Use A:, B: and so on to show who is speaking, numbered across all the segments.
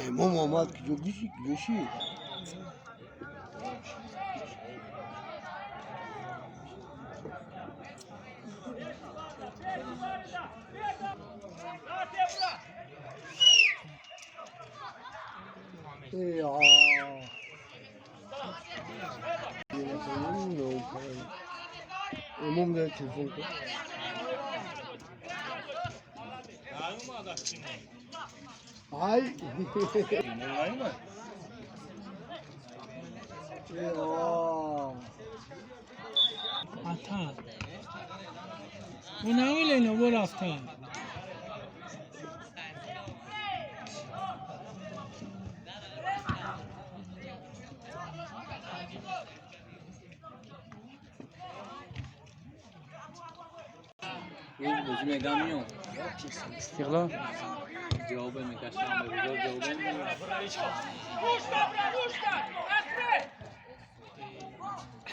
A: Имом омад, куҷо гиши, куҷо ши? Имом дар телефон кун. Ай.
B: Ата. Унавилено борафта.
C: Истиқлол ҷавобе мекашам, бузург ҷавобе.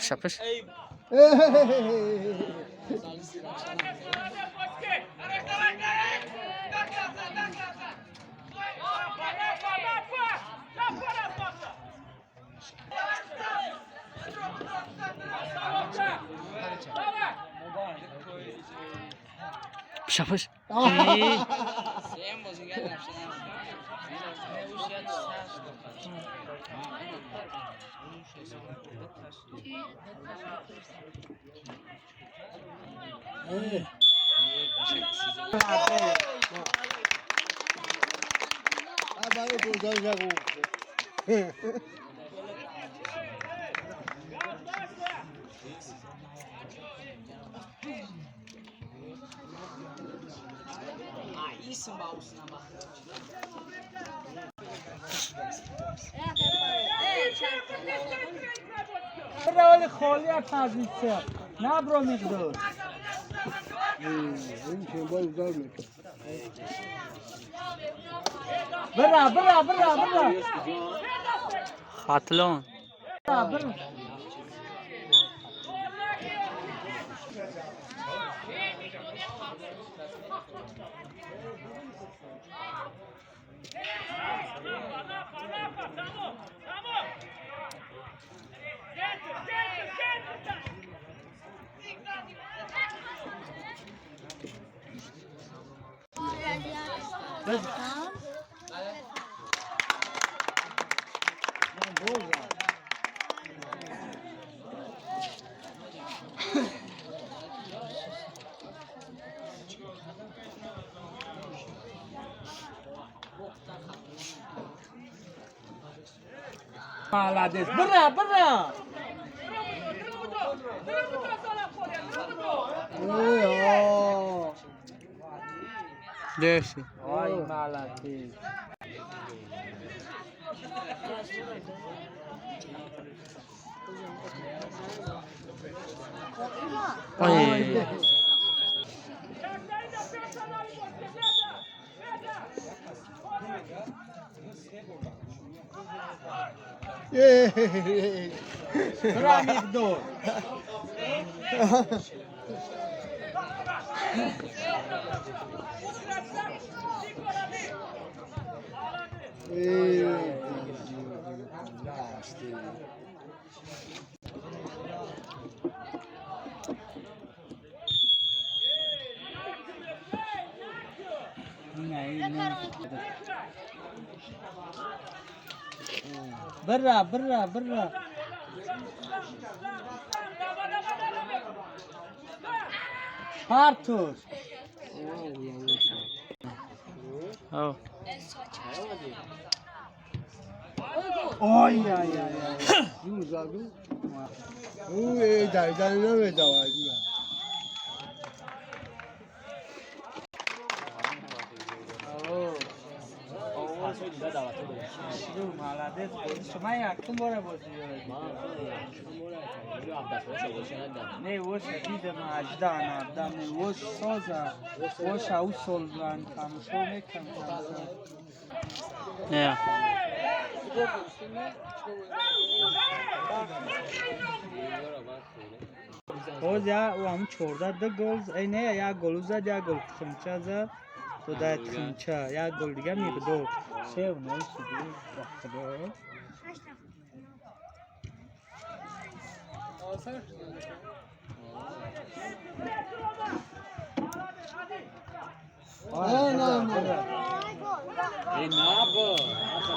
C: Шапаш. Шапаш.
B: Вали холия позиция. Набро миқдор. Бира, бира, бира, бира.
C: Хатлон.
B: Бира. Молодец. Бира, бира.
C: Дерси.
B: Ой, молодец.
C: Ой.
B: Бира миқдор. Бира, бира, бира. Партуш.
C: Ау.
B: Ой, ай, ай, ай. Молодец, шумо якум бора бозӣ доред. Не, воша дидам, 18 17, не, вош соза, воша у сол зан, тамошо мекунам.
C: Не.
B: Боз я у ҳамун 14 ду гол, эй не, як гол зад, як гол хумча зад. Худои тхимча як гол дига миқдор. 3-0 шуд. Ба Худо.
A: نه نه نه.
C: ای نابا آخه.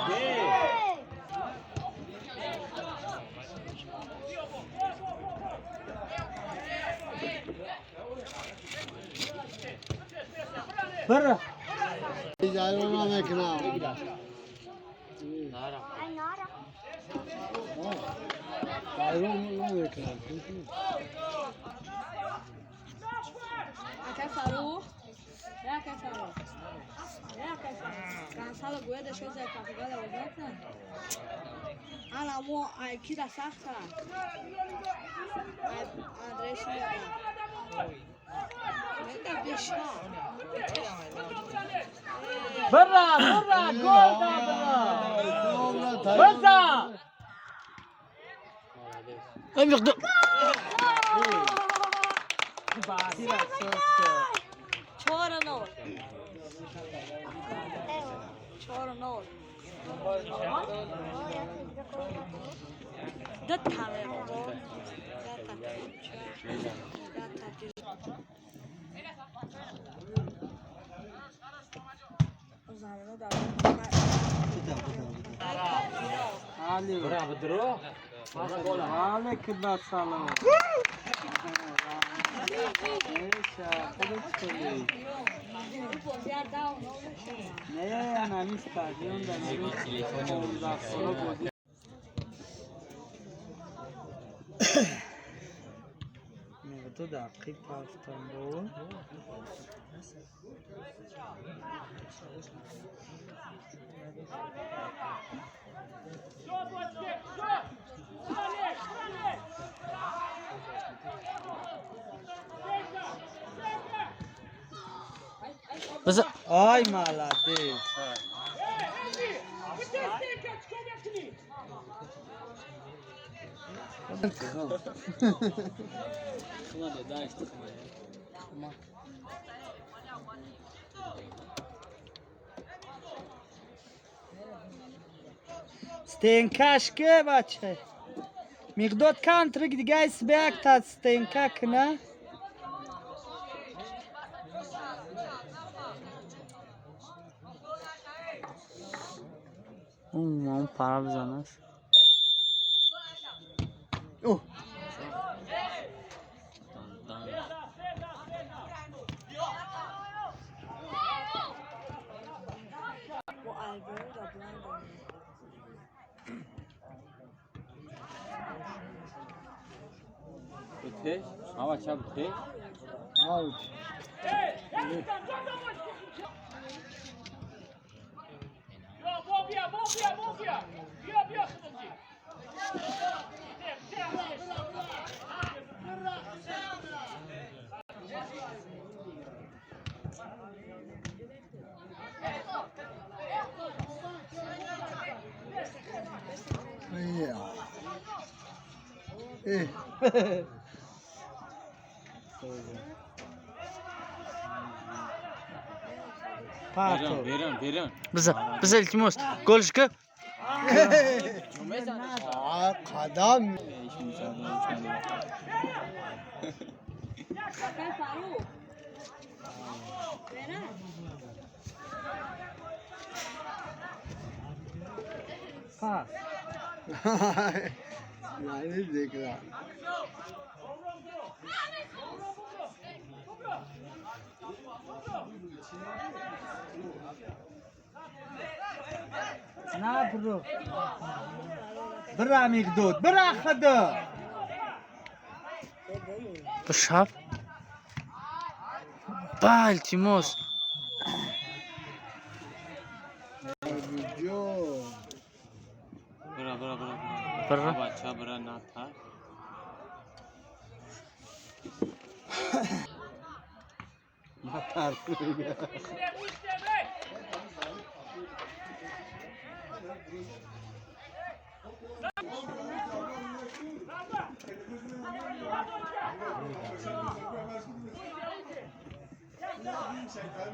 B: بره.
A: جایرو نمیکنم. جایرو نمیکنم.
B: بره بره گل دا بره. بزن.
D: 4-0. 4-0. دو تا.
B: علی
C: برا بدرو.
B: علیکم السلام. نه نه استادیوم در 15 ساله بازی. دو دقیق رفتم بود. آی مالده. Стенкаш ке баче. Миқдод кантрик дига исбек та стенка кна. Он пара бизанаш.
A: اوه.
C: بته آوا چه بته.
A: آوت. ای.
B: Пато.
C: بیرون بیرون.
E: بزن بزن التماس گلش که.
A: قدم.
B: پاس.
A: یعنی دیگه.
B: نه برو. برا مقدود برا خدا.
E: بشاب با التماس.
A: جو.
C: برا برا برا.
E: برا.
C: بچه برا نه تا.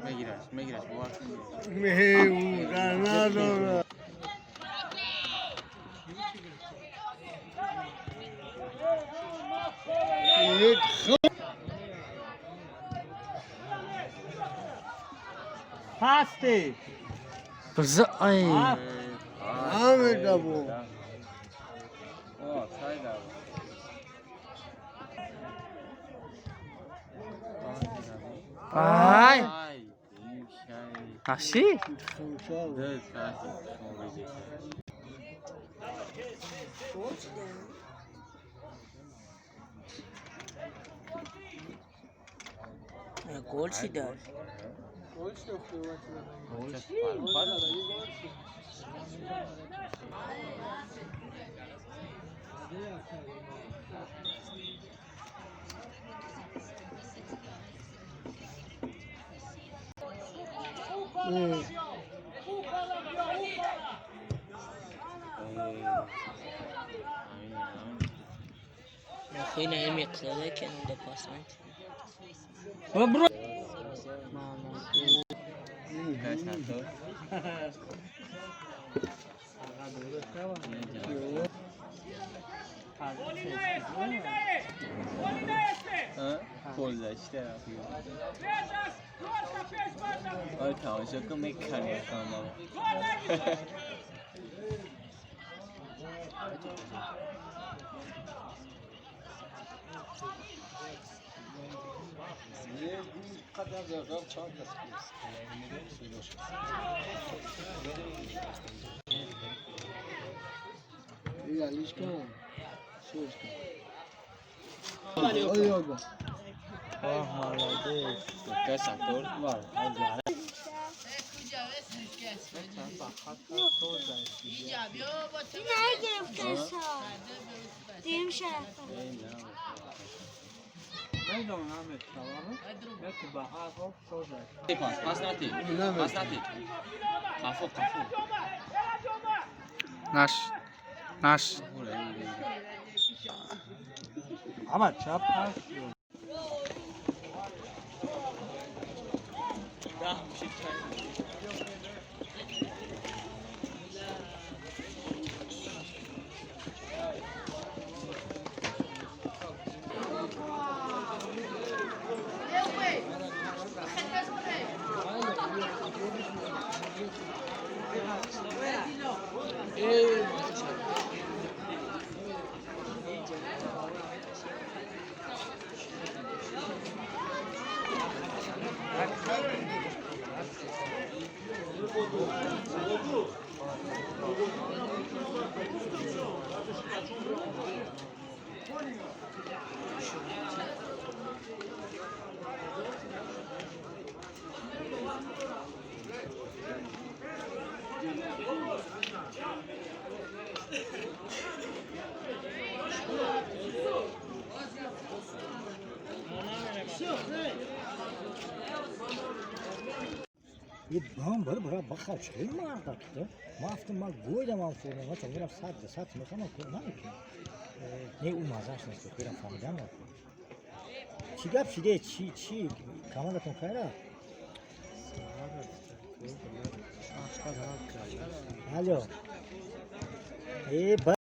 C: Мегираш, мегираш, бовар кун.
A: Меҳ, надорад.
B: Пасте.
E: Биза ай.
A: Намедабо.
C: О, сайда.
E: Ай.
C: Ай, шай.
E: Аши?
C: Д саати шумо.
D: Гол шида.
B: Гол шуд.
D: Нахуй на ими кладе да пасмент.
E: Бро.
C: Ой, тамошо кун, мекани хандам.
B: Оҳ, молодец.
C: Каса тор. Пас, пас нати. Пас нати. Қафо, қафо.
E: Наш. Наш.
B: Ама чап пас.
F: Бам бара бахал чӣ мардак ма афтам ма гӯйдам ам фурна ма чон сад сад мехонам ку намекунам не ӯ мазаш нест хирам фаҳмидам чӣ гап шиде чӣ чӣ командатон кайра. Алло. Э.